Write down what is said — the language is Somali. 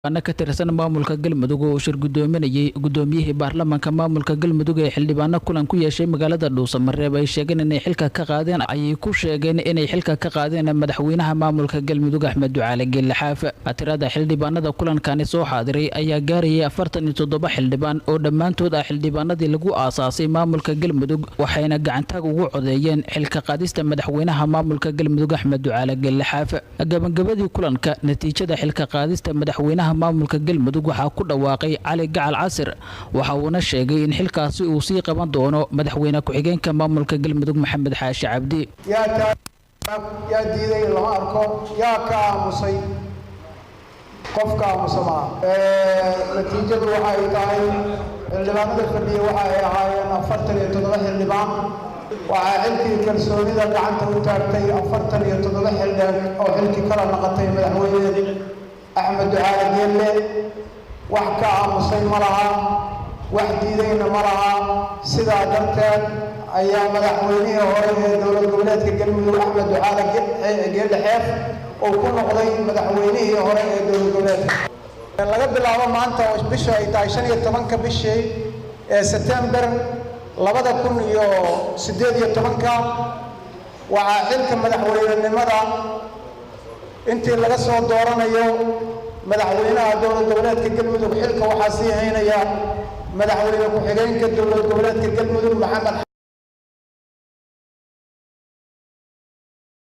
Ka tirsan maamulka Galmudug oo shir gudoominayay gudoomiyihii baarlamaanka maamulka Galmudug ee xildhibaano kulan ku yeeshay magaalada Dhuusamareeb ay sheegeen inay xilka ka qaadeen, ayay ku sheegeen inay xilka ka qaadeen madaxweynaha maamulka Galmudug Axmed Ducaale Geelle Xaaf. Tirada xildhibaanada kulankani soo xaadiray ayaa gaarayay 47 xildhibaan oo dhammaantood ah xildhibaanadii lagu aasaasay maamulka Galmudug, waxayna gacantaag ugu codeeyeen xilka qaadista madaxweynaha maamulka Galmudug Axmed Ducaale Geelle Xaaf. Gabagabadii kulanka, natiijada xilka qaadista madaxweynaha maamulka Galmudug waxaa ku dhawaaqay Cali Gacal Casir, waxa uuna sheegay in xilkaasi uu sii qaban doono madaxweyne ku-xigeenka maamulka Galmudug Maxamed Xaashi Cabdi. Yaa diiday? Lama arko. Yaa ka aamusay? Qof ka aamusa maaha. Natiijadu waxa ay tahay, xildhibaanada fadhiya waxa ay ahaayeen 47 xildhibaan. Waxaa xilkii kalsoonida gacanta u taagtay 47 xildhibaan oo xilkii kala naqatay madaxweyne Axmed Ducaale Geelle. Wax ka aamusay ma laha, wax diidayna ma laha. Sidaa darteed ayaa madaxweynihii hore ee dowlad goboleedka Galmudug Axmed Ducaale Geelle Xeef uu ku noqday madaxweynihii hore ee dowlad goboleedka. Laga bilaabo maanta oo bisha ay tahay 15-ka bishii ee Sebtembar 2018-ka, waxaa xilka madaxweynenimada intii laga soo dooranayo madaxweynaha dowlad goboleedka Galmudug xilka waxaa sii haynaya madaxweyne ku-xigeenka dowlad goboleedka Galmudug Maxamed